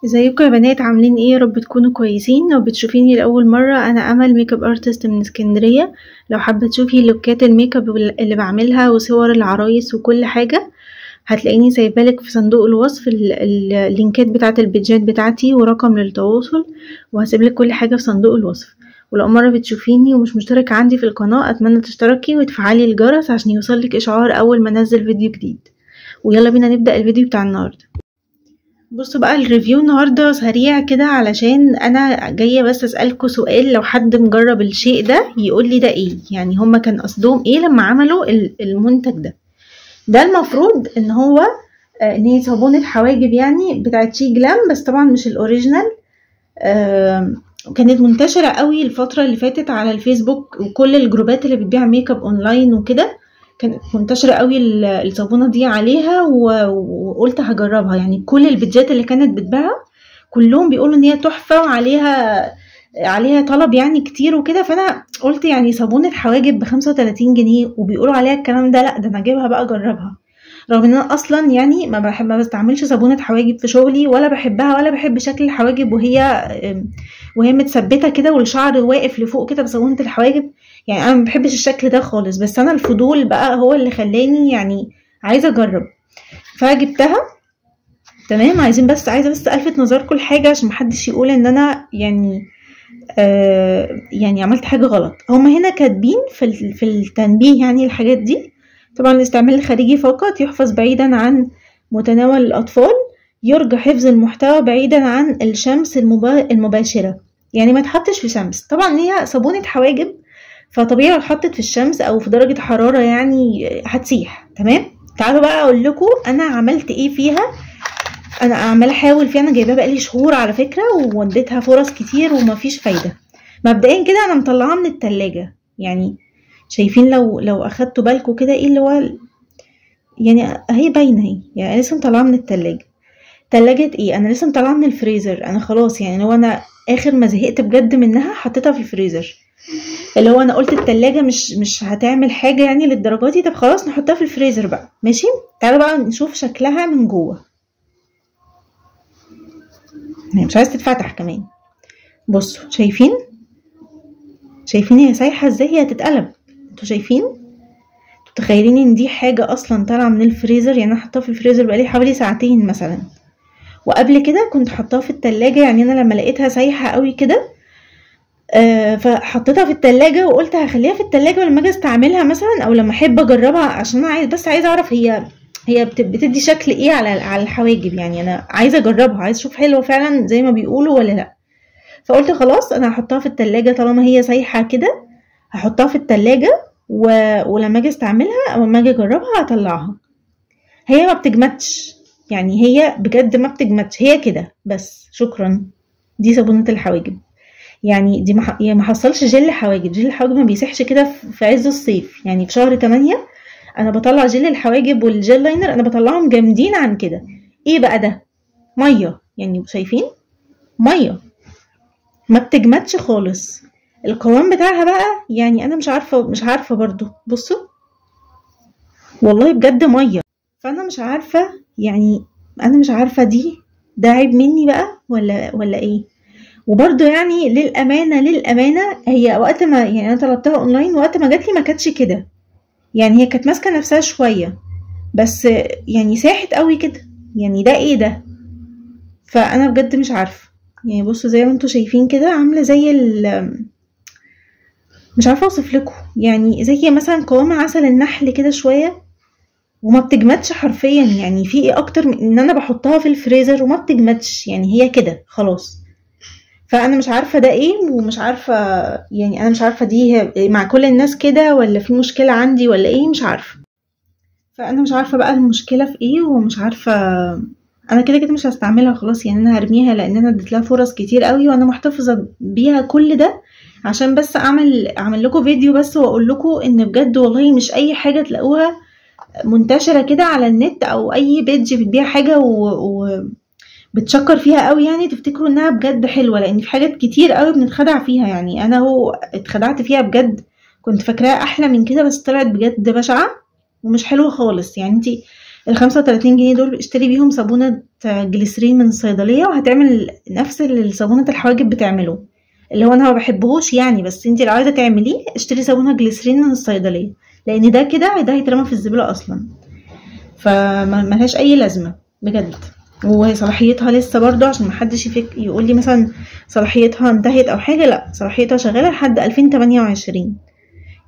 ازيكم يا بنات، عاملين ايه؟ يا رب تكونوا كويسين. لو بتشوفيني لاول مرة، انا امل makeup artist من اسكندرية. لو حابة تشوفي لوكات الميك اب اللي بعملها وصور العرايس وكل حاجة، هتلاقيني سايبالك في صندوق الوصف اللينكات بتاعه البيجات بتاعتي ورقم للتواصل، وهسيبلك كل حاجة في صندوق الوصف. ولو مرة بتشوفيني ومش مشتركة عندي في القناة، اتمنى تشتركي وتفعلي الجرس عشان يوصلك اشعار اول ما انزل فيديو جديد. ويلا بينا نبدا الفيديو بتاع النهارده. بصوا بقى، ال review النهارده سريع كده علشان انا جاية بس اسالكوا سؤال. لو حد مجرب الشيء ده يقول لي ده ايه، يعني هما كان قصدهم ايه لما عملوا المنتج ده. ده المفروض ان هو ان هي صابونه حواجب يعني بتاعت SHEGLAM، بس طبعا مش ال original. كانت منتشرة قوي الفترة اللي فاتت على الفيسبوك وكل الجروبات اللي بتبيع makeup online وكده، كانت منتشرة قوي الصابونه دي عليها، وقلت هجربها. يعني كل البيدجات اللي كانت بتباعها كلهم بيقولوا ان هي تحفة وعليها طلب يعني كتير وكده. فانا قلت يعني صابونه حواجب ب35 جنيه وبيقولوا عليها الكلام ده، لا ده انا اجيبها بقى اجربها. رغم ان انا اصلا يعني ما بستعملش صابونه حواجب في شغلي، ولا بحبها ولا بحب شكل الحواجب وهي متثبته كده والشعر واقف لفوق كده بصابونه الحواجب، يعني انا ما بحبش الشكل ده خالص. بس انا الفضول بقى هو اللي خلاني يعني عايزه اجرب، فجبتها. تمام. عايزه بس الفت نظركم لحاجة عشان محدش يقول ان انا يعني عملت حاجة غلط. هما هنا كاتبين في التنبيه يعني الحاجات دي، طبعا الاستعمال الخارجي فقط، يحفظ بعيدا عن متناول الاطفال، يرجى حفظ المحتوى بعيدا عن الشمس المباشرة، يعني ما تحطش في شمس. طبعا هي صابونه حواجب، فطبيعي لو اتحطت في الشمس او في درجه حرارة يعني هتسيح. تمام. تعالوا بقى اقول لكم انا عملت ايه فيها. انا عماله احاول فيها، انا جايباها بقالي شهور على فكرة، ووديتها فرص كتير ومفيش فايده. مبدئيا كده انا مطلعاها من التلاجة، يعني شايفين لو اخدتوا بالكم كده ايه اللي هو يعني اهي باينة اهي، يعني انا لسه مطلعاها من التلاجة. تلاجة ايه؟ انا لسه مطلعاها من الفريزر. انا خلاص يعني لو انا اخر ما زهقت بجد منها حطيتها في الفريزر، اللي هو انا قلت التلاجة مش هتعمل حاجة يعني للدرجة دي، طب خلاص نحطها في الفريزر بقى. ماشي. تعالوا بقى نشوف شكلها من جوه. هي مش عايزه تتفتح كمان. بصوا شايفين هي سايحه ازاي، هي هتتقلب. انتوا شايفين؟ انتوا متخيلين ان دي حاجة اصلا طالعه من الفريزر؟ يعني انا حطاها في الفريزر بقالي حوالي ساعتين مثلا، وقبل كده كنت حطاها في التلاجة. يعني انا لما لقيتها سايحه قوي كده فحطيتها في التلاجة وقلت هخليها في التلاجة، ولما اجي استعملها مثلا او لما احب اجربها، عشان انا عايزه اعرف هي بتدي شكل ايه على الحواجب. يعني انا عايزه اجربها، عايزه اشوف حلوة فعلا زي ما بيقولوا ولا لا. فقلت خلاص انا هحطها في التلاجة طالما هي سايحه كده، هحطها في التلاجة ولما اجي استعملها او لما اجي اجربها هطلعها. هي ما بتجمدش، يعني هي بجد ما بتجمدش، هي كده بس. شكرا. دي صابونه الحواجب، يعني دي ما حصلش جل حواجب. جل الحواجب ما بيسحش كده في عز الصيف، يعني في شهر 8 انا بطلع جل الحواجب وال gel liner، انا بطلعهم جامدين عن كده. ايه بقى ده؟ مية، يعني شايفين مية، ما بتجمدش خالص. القوام بتاعها بقى يعني انا مش عارفه برضو. بصوا والله بجد مية. فانا مش عارفه، يعني انا مش عارفه دي ده عيب مني بقى ولا ايه. وبرضو يعني للأمانة هي وقت ما يعني أنا طلبتها أونلاين، وقت ما جاتلي ما كانتش كده، يعني هي كانت ماسكة نفسها شوية، بس يعني ساحت قوي كده. يعني ده ايه ده؟ فأنا بجد مش عارفة. يعني بصوا زي ما انتوا شايفين كده، عاملة زي مش عارفة اوصف لكم، يعني زي مثلا قوام عسل النحل كده شوية، وما بتجمدش حرفيا. يعني في ايه اكتر من ان انا بحطها في الفريزر وما بتجمدش؟ يعني هي كده خلاص. فانا مش عارفه ده ايه، ومش عارفه يعني انا مش عارفه دي مع كل الناس كده ولا في مشكلة عندي ولا ايه، مش عارفه. فانا مش عارفه بقى المشكلة في ايه، ومش عارفه. انا كده كده مش هستعملها خلاص، يعني انا هرميها، لان انا اديت لها فرص كتير قوي، وانا محتفظة بيها كل ده عشان بس اعمل لكم فيديو بس واقول لكم ان بجد والله مش اي حاجة تلاقوها منتشرة كده على النت او اي page بتبيع حاجة بتشكر فيها قوي يعني تفتكروا انها بجد حلوة، لان في حاجات كتير قوي بنتخدع فيها. يعني انا هو اتخدعت فيها بجد، كنت فاكراها احلى من كده، بس طلعت بجد بشعة ومش حلوة خالص. يعني انتي ال 35 جنيه دول اشتري بيهم صابونه جليسرين من الصيدلية، وهتعمل نفس اللي صابونه الحواجب بتعمله، اللي هو انا ما بحبهوش يعني، بس انتي لو عايزه تعمليه اشتري صابونه جليسرين من الصيدلية، لان ده كده ده هيترمى في الزبالة اصلا، فملهاش اي لازمه بجد. وصلاحيتها لسه برضو، عشان محدش يقول لي مثلا صلاحيتها انتهت او حاجة، لا صلاحيتها شغالة لحد 2028،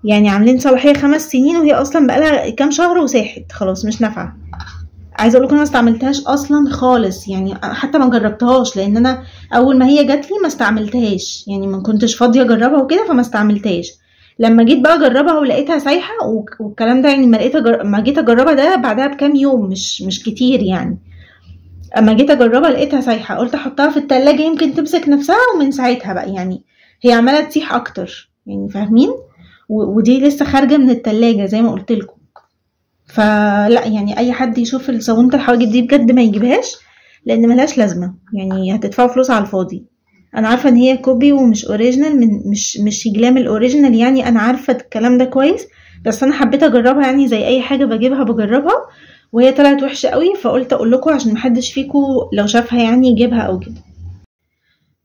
يعني عاملين صلاحية 5 سنين، وهي اصلا بقالها كام شهر وساحت خلاص مش نافعة. عايزه اقول لكم انا ما استعملتهاش اصلا خالص، يعني حتى ما جربتهاش، لان انا اول ما هي جات لي ما استعملتهاش، يعني ما كنتش فاضية اجربها وكده، فما استعملتهاش. لما جيت بقى اجربها ولقيتها سايحه والكلام ده، يعني ما لقيتها ما جيت اجربها ده بعدها بكام يوم، مش كتير يعني، اما جيت اجربها لقيتها سايحه، قلت احطها في التلاجة يمكن تمسك نفسها، ومن ساعتها بقى يعني هي عماله تسيح اكتر، يعني فاهمين؟ ودي لسه خارجه من التلاجة زي ما قلت لكم. فلا يعني اي حد يشوف صابونه الحواجب دي بجد ما يجيبهاش، لان ملهاش لازمه، يعني هتدفعوا فلوس على الفاضي. انا عارفه ان هي copy ومش original، من مش Sheglam ال original، يعني انا عارفه الكلام ده كويس، بس انا حبيت اجربها، يعني زي اي حاجة بجيبها بجربها، وهي طلعت وحشة قوي، فقلت اقول لكم عشان محدش فيكم لو شافها يعني يجيبها او كده.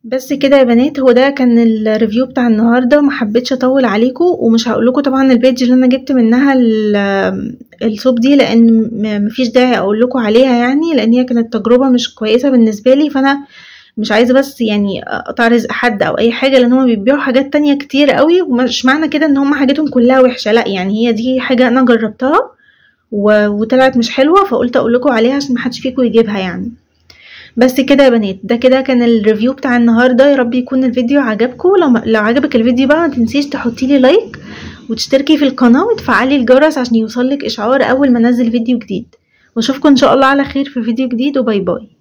بس كده يا بنات، هو ده كان ال review بتاع النهارده، ما حبيتش اطول عليكم، ومش هقول لكم طبعا ال page اللي انا جبت منها ال soap دي، لان مفيش داعي اقول لكم عليها يعني، لان هي كانت تجربه مش كويسة بالنسبة لي، فانا مش عايزه بس يعني اقطع رزق حد او اي حاجة، لان هما بيبيعوا حاجات تانية كتير قوي، ومش معنى كده ان هما حاجتهم كلها وحشة، لا يعني هي دي حاجة انا جربتها وطلعت مش حلوة، فقلت اقول لكم عليها عشان محدش فيكم يجيبها يعني. بس كده يا بنات، ده كده كان ال review بتاع النهارده، يا رب يكون الفيديو عجبكم. لو عجبك الفيديو بقى ما تنسيش تحطي لي like وتشتركي في القناة وتفعلي الجرس عشان يوصلك اشعار اول ما انزل فيديو جديد، واشوفكم ان شاء الله على خير في فيديو جديد، و bye bye.